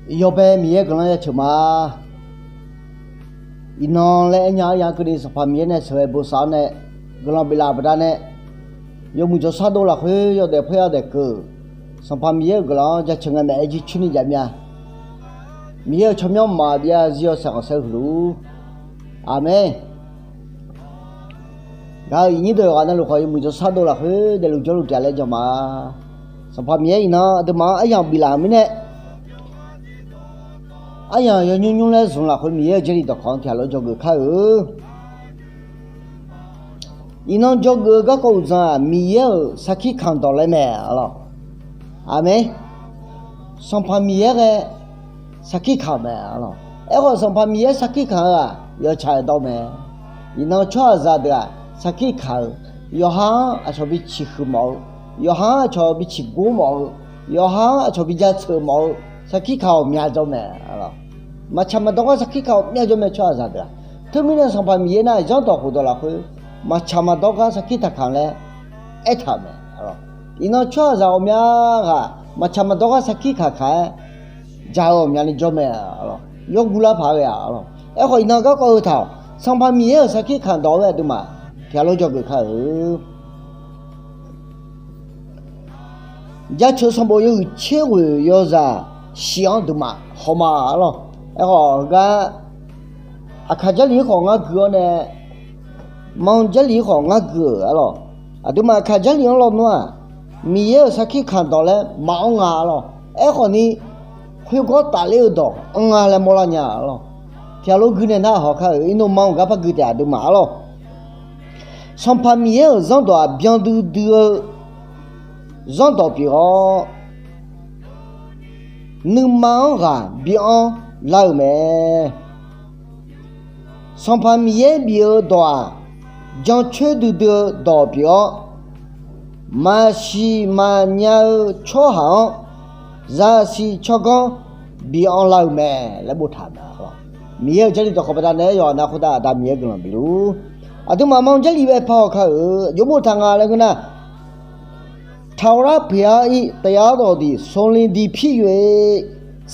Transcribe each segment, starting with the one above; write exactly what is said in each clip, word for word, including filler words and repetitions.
Yawbae Miqyaer guiqlanq jaceuq ma. Iqnan laer aernya-anr ya keuvni Sanqpaq Miqyaer nae sheuqghae bosav-awr nae guiqlanq biflaf-euq baqdanae, yawmuiq jawrshar dov lafkhoer yawdaef poer yadaef keuv, Sanqpaq Miqyaer-euq guiqlanq-anr jaceuq ngae maeq-aer jircoer ni jav mya. Miqyaer-euq tsawrmyanr maqbyav zir yawshaef khanqsaer huiq luf-ur. Aqmeq. Gaq-euq iqnyir deuq yawqghaq navluf khawf yawmuiq jawrshar dov lafkhoer daefluf jawrluf taef laer jan ma. Sanqpaq Miqyaer iqnan aqduimaf-anr aryamq biflaf-euq mirnae, aryamq yawnymr nymr laer zmq lafkhoer Miqyaer-euq Jarlif dawqkawq-anr tiqghaq lof dzawgeuf kar-eu. Iqnan dzawgeuf-eu garkawv uqdzan-aq, Miqyaer-euq sarkir kaq dawq laer mae, arlawq. Aqmeq. Sanqpaq Miqyaer ghae sarkir kaq-euq mae, arlawq. Aerkhawf, Sanqpaq Miqyaer sarkir kaq-eu-aq, yawtsaq-euq dawr mae. Iqnan tsawrhaqzaq deuq-aq, sarkir kaq-eu, yawqha-anr aqcawq biciq huiq mawf-eu, yawqha-anr aqcawq biciq gor mawf-eu, yawqha-anr aqcawq bijaceuq mawf-eu, sarkir kaq ghawqmya jawr mae, arlawq. Maqtsaq maqdawr gar sarkir kaq ghawqmya jawr mae, tsawrhaqzaq deuq-aq. Teumirnae Sanqpaq Miqyaer nar, zanrdawq khofdawq lafkhoer maqtsaq maqdawr gar sarkir taq kaq-eu laer aertaq-euq mae, arlawq. Iqnan tsawrhaqzaq ghawqmya ghaq maqtsaq maqdawr gar sarkir kaq kaq-aer jaq-eu ghawqmyani jawr mae, arlawq. Yawguv lar paq-aer ghae-a, arlawq. Aerkhawf, iqnan garkawv heu taq-awq. Sanqpaq Miqyaer-euq sarkir kaq dawq-aer aqduimaf tiqghaq lof dzawgeuf kar-eu. Jaceuq sanqbof yawhuiq tser ghoeq yawzaq shif-anr aqduimaf hawma, arlawq. Aerkhawf, heugar Aqkaq Jarlif-anr khawf ngar gui-awr nae, Manq Jarlif-anr khawf ngar gui-euq, arlawq. Aqduimaf Aqkaq Jarlif-anr lawnmr-aq, Miqyaer-euq sarkir kaq dawq laer maqanr nga, arlawq. Aerkhawf ni, khoergawr tafler-eu dawq anr nga laer mawrlar nya, arlawq. Tiqghaq lof gui nae nar hawkar-euq, iqnan Manq-euq gar par gui taef aqduimaf, arlawq. Sanqpaq Miqyaer-euq zanrdawq-aq, byandui dui-eu zanrdawq pyeuf-awr, nuima-anr ghaq bianr lar-euq mae. Sanqpaq Miqyaer bif-eu dawq-aq, jancoer duidui-eu dawq pyeuf-awr, maqsiq maqnya-eu tsawrhaq-anr zaqsiq tsawrganr bianr lar-euq mae laer boftaq-euq mae. Miqyaer-euq Jarlif dawqkawq baqdanae yawqha-anr khoertav Aqda Miqyaer guiqlanq bifluf-ur. Aqduimaf Manq Jarlif bae par hawkar-euq, aqjox boftaq nga laer ngeur nar, ထာဝရဘုရား၏ တရားတော်သည် စုံလင်သည်ဖြစ်၍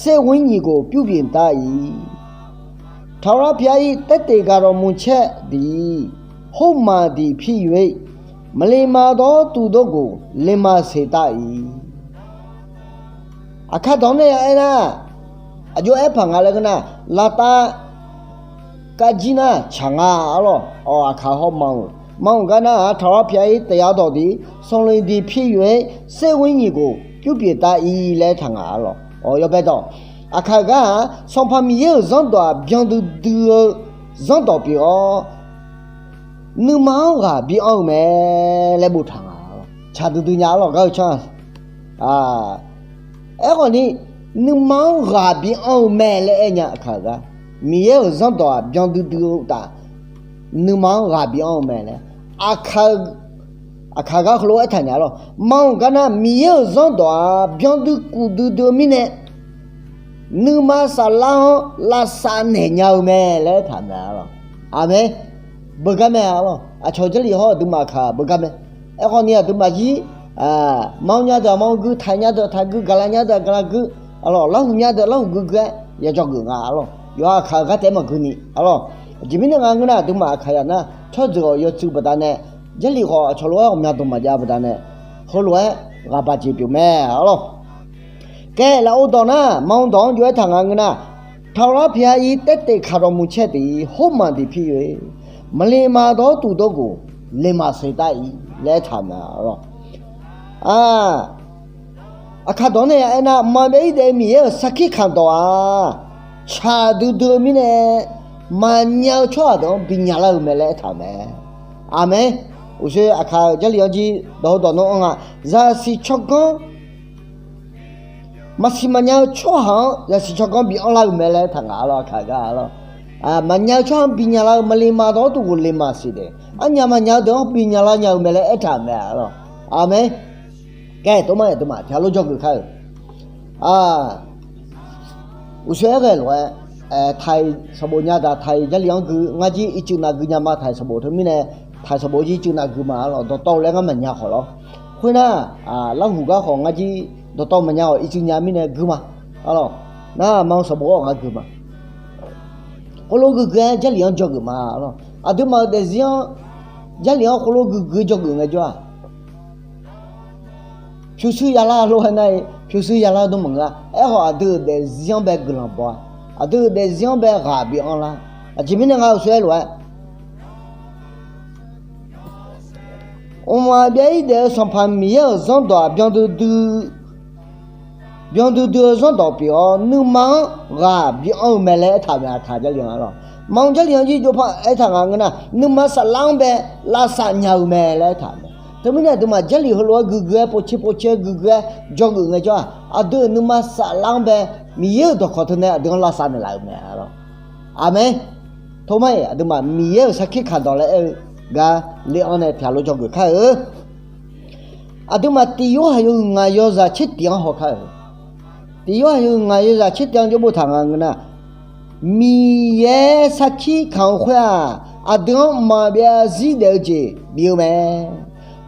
စိတ်ဝိညာဉ်ကို ပြုပြင်တတ်၏။ ထာဝရဘုရား၏ သက်သေခံတော်မူချက်သည် ဟုတ်မှန်သည်ဖြစ်၍ မလိမ္မာသောသူတို့ကို လင်မာစေတတ်၏။ Aqkaq dawq-anr nae aer nar, aqjox aer paq nga laer ngeur nar, laftav kavjir nar tsaq nga, arlawq. Aqkaq hawr Manq-euq, Manq-euq gar nar-aq, ထာဝရဘုရား၏ တရားတော်သည် စုံလင်သည်ဖြစ်၍ စိတ်ဝိညာဉ်ကို ပြုပြင်တတ်၏ laer aertaq nga, arlawq. Awq, yawbae dawq, Aqkaq-euq gar-aq, Sanqpaq Miqyaer-euq zanrdawq-aq, byandui dui-eu zanrdawq pyeuf-awr, nuima-anr ghaq bianr-eu mae laer boftaq nga, arlawq. Tsaq duidui nya, arlawq, gar-eu tsawrhaq. Aerkhawf ni, nuima-anr ghaq bianr-eu mae laer aer nya, Aqkaq-euq gar. Miqyaer-euq zanrdawq-aq, byandui dui-eu uqtaf, nuima-anr ghaq bianr-eu mae laer. Aqkaq-eu, Aqkaq gar heulof aertaq nya, arlawq. Manq-euq gar nar, Miqyaer-euq zanrdawq-aq, byandui kuf duidui-eu mirnae, nuima saflar-anr lavsav naeq nya-eu mae laer aertaq mae, arlawq. Aqmeq. Beugar mae, arlawq. Aqcawq Jarlif hawr aqduimaf Aqkaq beugar mae. Aerkhawf ni aqduimaf jir, manr nya deuq-aq manr gui, taiq nya deuq taiq gui, gaqla nya deuq-aq gaqla gui, arlawq, larhuq nya deuq larhuq gui gui-aer ya dzawgeuf nga, arlawq. Yawqha Aqkaq-euq gar taef-aer maqgui ni, arlawq. Aqjeq mirnae nga ngeur nar, aqduimaf Aqkaqzaq nar, tsawrjeuq-awq yawtsuif baqdanae, Jarlif khawf aqcawq lof-aer ghawqmya dmq maqjav baqdanae, heulof-aer ghaq baq jeq pyeuf mae, arlawq. Kae, lafov dawq nar, manr dawq-anr jov-aer taq nga ngeur nar, ထာဝရဘုရား၏ သက်သေခံတော်မူချက်သည် ဟုတ်မှန်သည်ဖြစ်၍ မလိမ္မာသောသူတို့ကို လင်မာစေတတ်၏laer aertaq mae, arlawq. Aqkaq dawq-anr nae aer nar, manq byav-ir daef-eu Miqyaer-euq sarkir kaq dawq-aq, tsaq duidui-eu mirnae, maqnya-eu tsawrhaq deuq-anr binya lar-eu mae laer aertaq-euq mae. Aqmeq. Uqshoe Aqkaq-euq Jarlif-anr jir dawq heu dawq nar-anr nga, zaqsiq tsawrganr, maqsiq maqnya-eu tsawrhaq-anr zaqsiq tsawrganr bianr lar-eu mae laer aertaq nga, arlawq, Aqkaq-euq gar, arlawq. Maqnya-eu tsawrhaq-anr binya lar-eu, မလိမ္မာသောသူကို လင်မာစေတယ်. Arnyaf maqnya-eu deuq-anr binya lar nya-eu mae laer aertaq-euq mae, arlawq. Aqmeq. Kae, tov mar-aer aqduimaf tiqghaq lof dzawgeuf kar-euq. Uqshoe aer ghae lof-aer, taiq sanqbof nya daq taiq Jarlif-anr gui, ngar jir ircuf nav gui nya ma, taiq sanqbof teumirnae, taiq sanqbof jir ircuf nav gui ma, arlawq, dawqtawv laer ngar maqnya khawf lawr. Khoernar, larhuq gar khawf ngar jir dawqtawv maqnya khawf ircuf nya mirnae gui ma, arlawq. Nar ma sanqbof-awr ngar gui ma. Khoerlof guiqgui-aer Jarlif-anr dzawgeuf ma lawr. Aqduimaf-euq daefzir-anr Jarlif-anr khoerlof guiqgui dzawgeuf ngaejawr-aq, pyurshuir yalar lof-aer nar-iq pyurshuir yalar dm maqngeur-a. Aerkhawf aqdui-euq daefzir-anr bae guiqlanq baw-a. Aqdui-euq daefzir-anr bae ghaq bi anrlar. Aqjeq mirnae ngar-eu sawr-aer lof-aer, mqmaq byav-ir daef-eu Sanqpaq Miqyaer-euq zanrdawq-aq, byan duidui, byan duidui-eu zanrdawq pyeuf-awr, nuima-anr ghaq bi anr-eu mae laer aertaq-euq mae. Aqkaq Jarlif-anr lawr, ma-anr Jarlif-anr jir jov par aertaq nga ngeur nar, nuima saflar-anr bae lavsav nya-eu mae laer aertaq-euq mae. Teumirnae aqduimaf Jarlif heulof-aer guiqgui-aer povtser povtser-aer guiqgui-aer dzawgeuf ngaejawr-aq, aqdui-euq nuima saflar-anr bae Miqyaer-euq dawqkawq teunai aqdui-anr lavsav naeqlaf-euq mae lawr. Aqmeq. Tormaer-iq aqduimaf Miqyaer-euq sarkir kaqdawq laer aer-eu gar le-anr nae pyaq lof dzawgeuf kar-eu. Aqduimaf Tiq Yorhaq yawhuiq ngaq yawzaq tser tiq-anr haw kar-eu. Tiq Yorhaq yawhuiq ngaq yawzaq tser tiq-anr jawr boftaq nga ngeur nar, Miqyaer sarkir kaq-eu khoer-aq, aqdui-anr mqmaq byav zarzir daef-eu jeq bif-eu mae.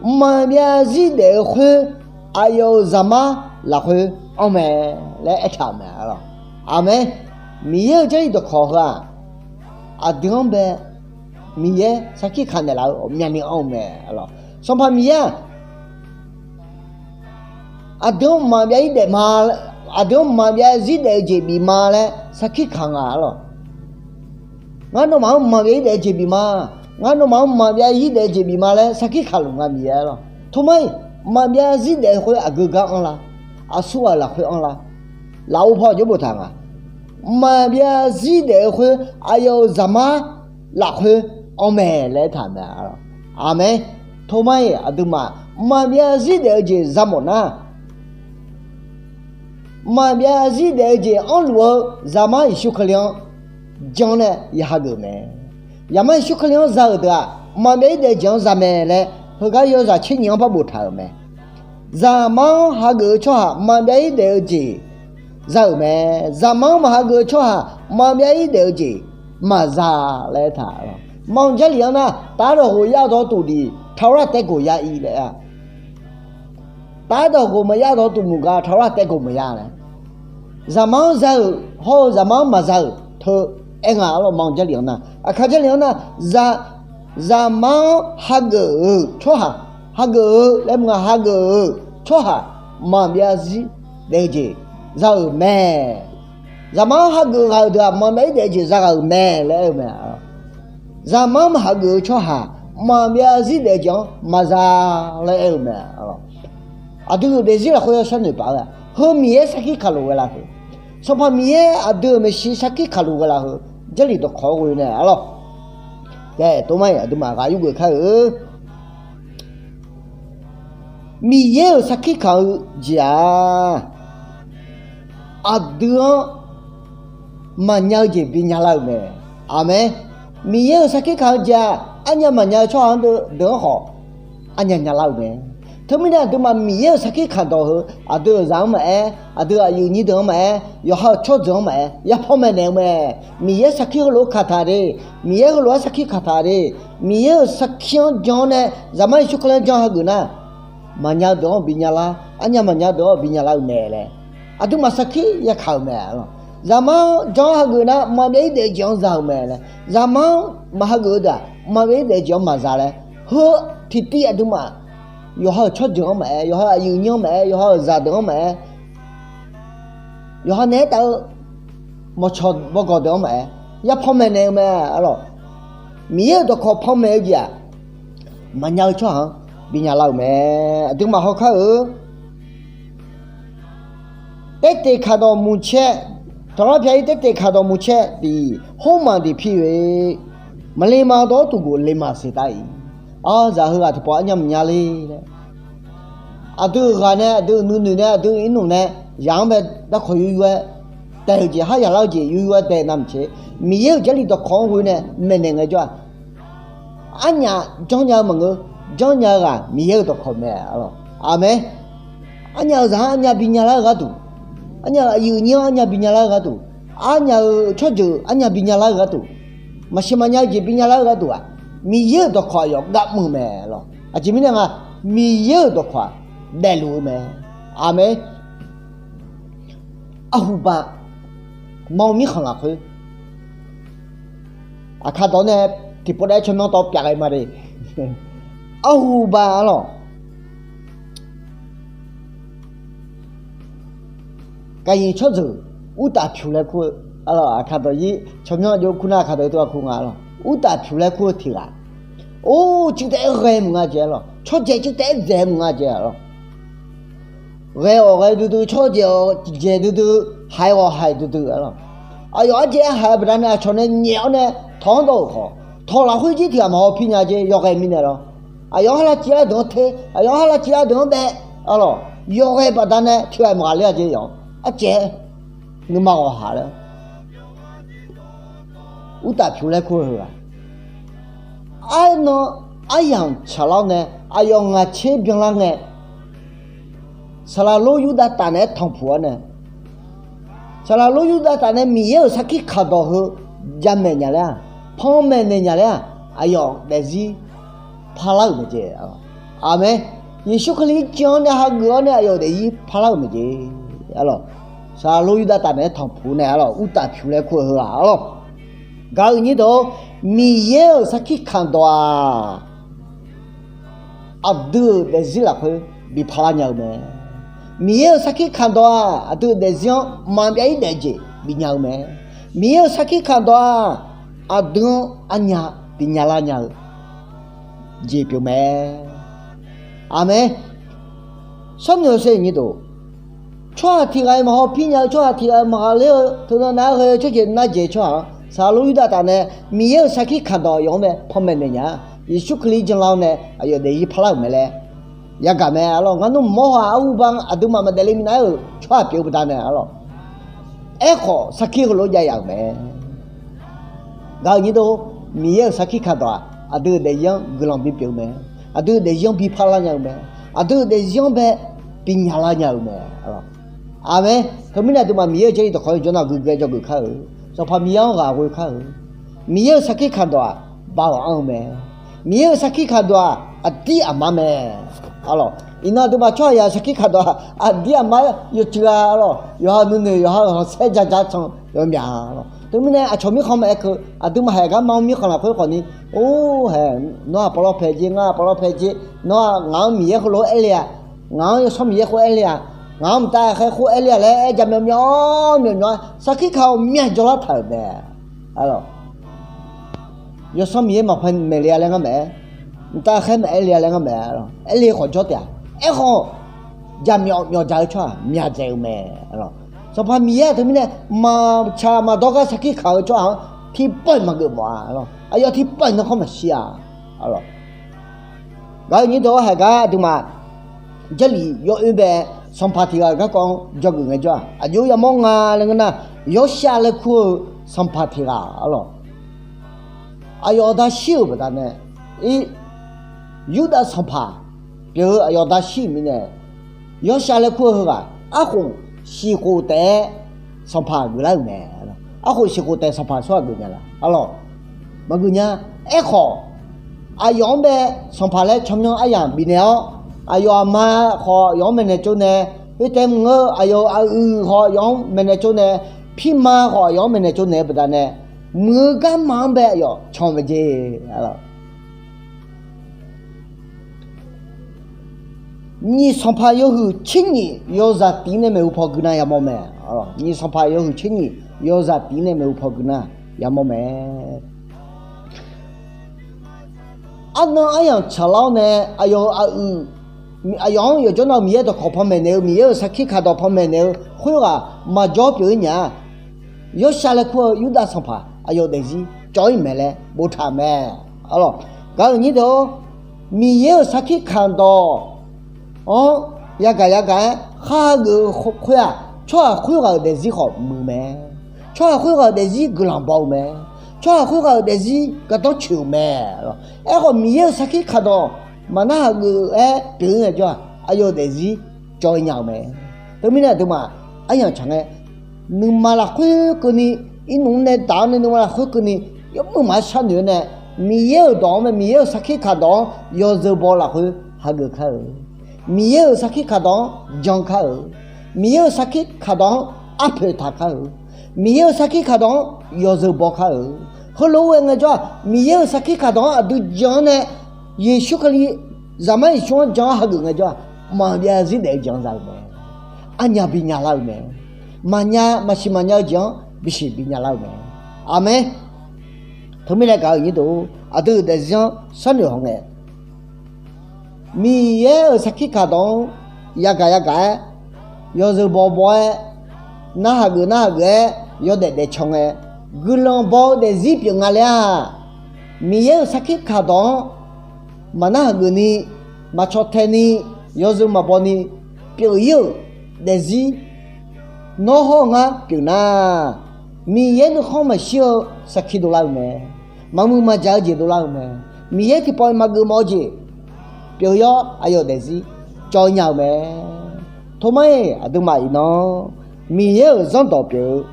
Mqmaq byav zarzir daef-eu khoer aqyawf-euq zaqmar lafkhoer anr mae laer aertaq-euq mae lawr. Aqmeq. Miqyaer-euq Jarlif dawqkawq heu-aq, aqdui-anr bae Miqyaer sarkir kaq naeqlaf-eu ghawqmyani anr-eu mae lawr. Sanqpaq Miqyaer-aq, aqdui-anr mqmaq byav-ir daef ma, aqdui-anr mqmaq byav zarzir daef-eu jeq bif ma laer sarkir kaq nga lawr. Ngar nawmaf-anr mqmaq byav-ir daef-eu jeq bif ma. Ngar nawmaf-anr mqmaq byav zarzir daef-eu jeq bif ma laer sarkir kaqluf nga Miqyaer lawr. Tormaer-iq mqmaq byav zarzir daef-eu khoer aqgeu gar anrlar. Aqsur ghaq lafkhoer anrlar. Lafov paw jawr boftaq nga. Mqmaq byav zarzir daef-eu khoer aqyawf-euq zaqmar lafkhoer anr mae laer aertaq-euq mae lawr. Aqmeq. Tormaer-iq aqduimaf mqmaq byav zarzir daef-eu jeq za mawf nar, mqmaq byav zarzir daef-eu jeq anrluf-eu zaqmar Yeqsur Kali-anr janr nae ya hageuf mae. Zaqmar Yeqsur Kali-anr za-euq deuq-aq, mqmaq byav zarzir daef-eu jeq-anr za mae laer heugar yawzaq tser nyiq-anr par boftaq-euq mae. Zaqmar-anr hageuf-eu tsawrhaq mqmaq byav zarzir daef-eu jeq za-euq mae. Zaqmar-anr maq hageuf-eu tsawrhaq mqmaq byav zarzir daef-eu jeq maqza laer aertaq. Ma-anr Jarlif-anr nar, taf-aer dawq ghof yar dawq tuf dif taq-awr laf taev ghof yar-ir laer-a. Taf-aer dawq ghof maqyar dawq tuf muiq gar taq-awr laf taev ghof maqyar laer, zaqmar-anr za-euq hawr-eu zaqmar-anr maqza-euq teu aer nga lawr. Ma-anr Jarlif-anr nar, aqkaq Jarlif-anr nar, zaqmar-anr hageuf-euq tsawrhaq, hageuf-eu laer maqnga, hageuf-euq tsawrhaq mqmaq byav zarzir daef-eu jeq za-euq mae. Zaqmar-anr hageuf ghaq-euq deuq-aq mqmaq byav zarzir daef-eu jeq za ghaq-euq mae laer aer-eu mae. Zaqmar-anr maq hageuf-eu tsawrhaq mqmaq byav zarzir daef-eu jeq-anr maqza laer aer-eu mae. Aqdui-euq daefzir lafkhoer yawshawr noeq paf-eu-aq, heu Miqyaer sarkir kaqlof ghae laf-eu, Sanqpaq Miqyaer aqdui-euq maeqshi sarkir kaqlof ghae laf-eu, Jarlif dawqkawq-anr ghoe nae arlawr. Ae, tomar-iq aqduimaf ghaq yurgeuf kar-eu Miqyaer-euq sarkir kaq-eu jeq-aq, aqdui-anr maqnya-eu jeq binya lar-euq mae. Aqmeq. Miqyaer-euq sarkir kaq-eu jeq-aq, arnya maqnya-eu tsawrhaq-anr deuq-anr khawf arnya nya lar-euq mae. Teumirnae aqduimaf Miqyaer-euq sarkir kaq dawq heu, aqdui-euq zaq-anr maqaer, aqdui aqyuif nyir deuq-anr maqaer, yawqha-euq tsawrjeuq-anr maqaer, yapaw maeqnaeq-eu mae. Miqyaer sarkir heulof-aer kaq taq de, Miqyaer heulof-aer sarkir kaq taq de, Miqyaer-euq sarkir-anr jan-awr nae zaqmar Yeqsur Kali-anr jan hageuf nar, maqnya-eu deuq-anr binya lar, arnya maqnya-eu deuq-anr binya lar-eu mae laer, aqduimaf sarkir yakaq-euq mae. Zaqmar-anr jan-awr hageuf nar mqmaq byav zarzir daef-eu jeq-anr za-euq mae laer, zaqmar-anr maq hageuf-eu deuq-aq mqmaq byav zarzir daef-eu jeq-anr maqza laer, heu tiqtiv aqduimaf yawqha-euq tsawrjeuq-anr maqaer, yawqha aqyuif nyir-anr maqaer, yawqha-euq zaqdeuq-anr maqaer, yawqha naeq-aer taf-eu mawqcawq bawgawq deuq-anr maqaer, yapaw maeqnaeq-eu mae arlawr. Miqyaer-euq dawqkawq panmaeq-eu jeq-aq, maqnya-eu tsawrhaq-anr binya lar-euq mae. Aqduimaf hawkar-eu Taerteq kaqdawq muiq caer, tanqlar pyav-ir taerteq kaqdawq muiq caer tiq, hormaf diq pi-eu, maqle ma dawr tuq guf le ma seq tav-iq. Ar, zaq heughaq tiqpawf arnya maqnya le laer, aqdui-euq ghaq nae, aqdui-euq nuinoeq nae, aqdui-euq irnmq nae, zaq-anr bae darkawq yur yur-aer taeq-euq jeq, har yaqlar-eu jeq yur yur-aer dae navmaqtser, Miqyaer-euq Jarlif dawqkawq-anr ghoe nae maeqnaeq ngaejawr-aq, arnyaf janrnya-eu maqngeur, janrnya-eu ghaq Miqyaer-euq dawqkawq mae arlawr. Aqmeq. Arnyaf-euq zaq-anr arnya binya lar-eu gharduq, arnyaf-euq aqyuif nyir-anr arnya binya lar-eu gharduq, arnyaf-euq tsawrjeuq arnya binya lar-eu gharduq, maqsiq maqnya-eu jeq binya lar-eu gharduq-aq, Miqyaer-euq dawqkawq aqyawf gar mr-eu mae arlawr. Aqjeq mirnae nga, Miqyaer-euq dawqkawq-aq daefluf-eu mae. Aqmeq. Arhuba, Manr mirkhanq lafkhoer, Aqkaq dawq nae tiqpov daef tsawrmyanr tawv pyaf ghae ma de. Arhu ba arlawq. Gaqnyiq tsawrjeuq Urtaf pyuq laer kur-eu, arlawq, Aqkaq dawq-ir tsawrmyanr jov kur nar Aqkaq dawq-ir tov-a kur nga arlawq. Urtaf pyuq laer kur-eu tiq ghaq, or, cuiv taef-aer ghae mq nga jeq arlawq. Tsawrjaeq cuiv taef-aer dzaeq mq nga jeq arlawq. Ghae-awq ghae duidui, tsawrjaeq-awq jaeq duidui, haiq-awq haiq duidui arlawq. Aqyawf arjaev-aer haiq-eu baqdanae aqcawq nae nyaef-awr nae tawq-anr dawv-euq khawf, tawq lafkhoer jir tiq ghaq maqhaw pir nya jeq yawqghae mirnae lawr. Aqyawf-anr ha lavciv ardeuq-anr te, aqyawf-anr ha lavciv ardeuq-anr bae arlawq. Yawqghae baqdanae tiq ghaq maqghaq ler-a jeq yawq. Arjaev-aer nuima ghawqhaq laer Urtaf pyuq laer kur-eu heughaq, arnan aryamq tsaqlar-awr nae aqyawf ngaq tser byanlar ngae, saqlaq lor Yurdav taf naeq-aer tanqpuq-awr nae, saqlaq lor Yurdav taf nae Miqyaer-euq sarkir kaqdawq heu jamaeq nya laer-aq, panmaeq naeq nya laer-aq, aqyawf daefzir parlar-euq mae jeq. Aqmeq. Yeqsur Kali-ir jan-awr nae hageuf-awr nae aqyawf daefzir parlar-euq mae jeq. Arlawq, saqlaq lor Yurdav taf naeq-aer tanqpuq nae arlawq, Urtaf pyuq laer kur-eu heughaq arlawq. Gaq-euq nyir deuq-or, Miqyaer-euq sarkir kaqdawq-aq, aqdui-euq daefzir lafkhoer bi parlar nya-eu mae. Miqyaer-euq sarkir kaqdawq-aq, aqdui-euq daefzir-anr maqbyav-ir daef jeq bifnya-eu mae. Miqyaer-euq sarkir kaqdawq-aq, aqdui-anr arnya bi nyalar nya-eu jeq pyeuf mae. Aqmeq. Sharnoeq-eu sher nyir deuq, tsawrhaq tiq ghaq-iq maqhaw pir nya-eu, tsawrhaq tiq ghaq-iq maqghaq ler-eu, teunav nav-aer ghae-eu tsawrjeuq nar jeq tsawrhaq-anr saqlaq lor Yurdav taf nae Miqyaer-euq sarkir kaqdawq yawf-anr mae panmaeq naeq nya-a. Yeqsur Kali janlar-awr nae aqyawf daefzir parlar-euq mae laer yagaq mae arlawq. Ngar nmr mawr haw-aq, arhuba-anr aqduimaf maqdaef le minav-aer-euq tsawrhaq pyeuf-eu baqdanae arlawq. Aerkhawf, sarkir heulof-aer jav yaf-euq mae. Gaq-euq nyir deuq-or, Miqyaer-euq sarkir kaqdawq-aq, aqdui-euq daefzir-anr guiqlanq bipyeuf-eu mae. Aqdui-euq daefzir-anr bi parlar nya-eu mae. Aqdui-euq daefzir-anr bae bi nyalar nya-eu mae. Aqmeq. Teumirnae aqduimaf Miqyaer-euq jarlif dawqkawq-anr jawr nar guiqgae dzawgeuf kar-eu, Sanqpaq Miqyaer-anr ghaq ghoe kar-eu, Miqyaer-euq sarkir kaqdawq-aq, baoq anr-eu mae. Miqyaer-euq sarkir kaqdawq-aq, aqdir aqmar mae. Arlawq, iqnan aqduimaf tsawrhaq yaf-euq sarkir kaqdawq-aq, aqdir aqmar yawcuiv-a arlawq. Yawqha nuinoeq, yawqha-euq khanqsaer ja ja can yawmyaq arlawq. Teumirnae aqcawq mirkhanq maqaer keuv, aqduimaf haeq gar ma-anr mirkhanq lafkhoer khawfni, or, haeq, nawr-aq pawqlawr paeq jer, ngar-aq pawqlawr paeq jer, nawr-aq ngaq-anr Miqyaer heulof-aer aer le-aq, ngaq-anr Yawsanr Miqyaer khoer aer le-aq, ngaq-anr mqtav khaer khoer aer le-aq laer aer ja myawf myawf, myawf myawf-aer sarkir kaq-awq myaq jawrlar taq-euq mae. Arlawq, Yawsanr Miqyaer maqpaeq maeq le-a laer ngar maqaer, mqtav khaer maqaer le-a laer ngar maqaer, arlawq, aer le khawf jawr taef-a. Aerkhawf, ja myawf myawf ja-eu tsawrhaq myaq dzaeq-eu mae. Arlawq, Sanqpaq Miqyaer-aq teumirnae maqtsaq maqdawr gar sarkir kaq-eu tsawrhaq-anr tiqpawf-iq maqgeuf mawf-a. Arlawq, aqyawf tiqpawf-iq narkhanr maqshir-a. Arlawq, gaq-euq nyir deuq-or, haeq gar aqduimaf jarlif yawoer bae sanqpaq tiq ghaq-euq garkawv-anr dzawgeuf ngaejawr-aq, aqjox yamawr nga laer ngeur nar, Yawrshav laer kur-eu sanqpaq tiq ghaq arlawq, aqyawf aqda shir-euq baqdanae, ir, Yurdav sanqpaq pyeuf-eu aqyawf aqda shir-euq mirnae, Yawrshav laer kur-eu heughaq arkhof shiqkhof taef-aer sanqpaq geuflar-euq mae. Arkhof shiqkhof taef sanqpaq tsawrhaq geuf nya laf arlawq? Maqgeuf nya. Aerkhawf, aqyawf-anr bae sanqpaq laer tsawrmyanr aryamq bifnaeq-awr, aqyawf aqma khawf aqyawf-anr maeqnaeq tsovnaeq, khoertav mr-eu aqyawf-euq aqyuif khawf aqyawf-anr maeqnaeq tsovnaeq, pirma khawf aqyawf-anr maeqnaeq tsovnaeq-eu baqdanae, muiq-eu garma-anr bae aqyawf can mae jeq arlawq. Nyiq sanqpaq yawhuiq tser nyiq yawzaq tif nae maeqhu paw gui nar yamawr mae. Nyiq sanqpaq yawhuiq tser nyiq yawzaq tif nae maeqhu paw gui nar yamawr mae. Arnan aryamq tsaqlar-awr nae aqyawf-euq aqyuif, aqyawf-anr yawqjawr nar-eu Miqyaer dawqkawq panmaeq naeq-eu, Miqyaer-euq sarkir kaqdawq panmaeq naeq-eu khoerghaq maqjawr pyeuf-ir nya-a. Yawrshav laer kur-eu Yurdav sanqpaq aqyawf daefzir cawv-ir mae laer boftaq-euq mae. Arlawq, gaq-euq nyir deuq-or, Miqyaer-euq sarkir kaqdawq-anr yagaq yagaq-aer khar hageuf-eu khoer-aq, tsawrhaq khoerghaq-euq daefzir khawf muiq mae. Tsawrhaq khoerghaq-euq daefzir guiqlanq baw-eu mae. Tsawrhaq khoerghaq-euq daefzir gardanr coeq-euq mae. Aerkhawf, Miqyaer-euq sarkir kaqdawq maqnar hageuf-aer pyeuf-ir ngaejawr-aq, aqyawf-euq daefzir cawv-ir nya-euq mae. Teumirnae aqduimaf aryamq tsaq ngae, nuima lafkhoer keuvni, irnmr nae daq-awr nae nuima lafkhoer keuvni, yawmuiq maqaer sharnoeq-awr nae, Miqyaer-euq dawq-anr mae, Miqyaer-euq sarkir kaqdawq-anr yawzeu baw lafkhoer hageuf kar-eu, Miqyaer-euq sarkir kaqdawq-anr jan kar-eu, Miqyaer-euq sarkir kaqdawq-anr arpoeq taq kar-eu, Miqyaer-euq sarkir kaqdawq-anr yawzeu baw kar-euq. Heulof-aer ghae ngaejawr-aq, Miqyaer-euq sarkir kaqdawq-anr aqdui jan-anr nae, Yeqsur Kali, Zaqmar Yeqsur-anr jan-anr hageuf ngaejawr-aq, maqbyav zarzir daef-eu jeq-anr za-eu mae. Arnya bi nya lar-eu mae. Maqnya, maqsiq maqnya-eu jeq-anr bisiq bi nya lar-eu mae. Aqmeq. Teumirnae gaq-eu nyir deuq, aqdui-euq daefzir-anr sharnoeq hawngae, Miqyaer-euq sarkir kaqdawq-anr yagaq yagaq-aer, yawzeu bawbaw-aer, narhaq geuf narhaq geuf-aer yawdaef daefcaw ngae, guiqlanq baw-eu daefzir pyeuf nga laer-aq, Miqyaer-euq sarkir kaqdawq-anr maqnarhaq geuf ni, maqcaw tae ni, yawzeu maqbaw ni pyeuf-ir-euq daefzir nawr hawr-eu ngar pyeuf nar, Miqyaer nuikhanr maqshir-eu sarkir dovlar-eu mae. Maqmuiq maqjaq-eu jeq dovlar-eu mae. Miqyaer tiqpawf-iq maqgeuf mawf-eu jeq pyeuf-eu yawr aqyawf daefzir cawv nya-eu mae. Tormar-iq aqduimaf iqnan Miqyaer-euq zanrdawq pyeuf-eu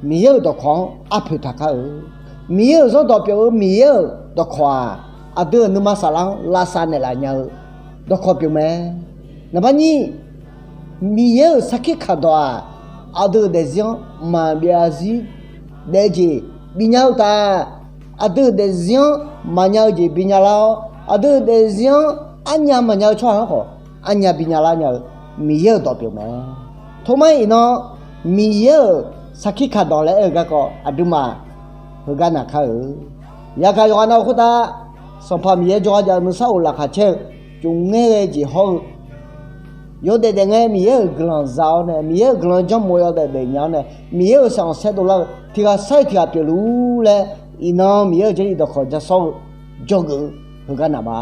Miqyaer-euq dawqkawq-anr arpoeq taqkar-eu. Miqyaer-euq zanrdawq pyeuf-eu Miqyaer-euq dawqkawq-aq, aqdui-euq nuima saflar-anr lavsav naeqlaf nya-eu dawqkawq pyeuf mae. Naqbar nyir, Miqyaer-euq sarkir kaqdawq-aq, aqdui-euq daefzir-anr maqbyav zarzir daef-eu jeq bifnya-eu taf. Aqdui-euq daefzir-anr maqnya-eu jeq binya lar-awr, aqdui-euq daefzir-anr arnya maqnya-eu tsawrhaq-anr khawf arnya binya lar nya-eu Miqyaer-euq dawq pyeuf mae. Tormar-iq iqnan Miqyaer-euq sarkir kaqdawq laer aer-eu garkawv aqduimaf heugar naqkar-eu. Yagaq yawqghaq nav-eu khoertav Sanqpaq Miqyaer jawrgar jav-eu nuisar of laqkhaq caer-eu cofngaer ghae jeq hawr-eu yawdaef daef ngae Miqyaer-euq guiqlanq za-awr nae, Miqyaer-euq guiqlanq janrmawf yawdaef daef nya-awr nae, Miqyaer-euq saeq anqsaer dovlar-eu tiq ghaq sar-iq tiq ghaq pyeufluf-ur laer, iqnan Miqyaer-euq jarlif dawqkawq ja sawr-eu jawrgeuf-eu heugar naq ma.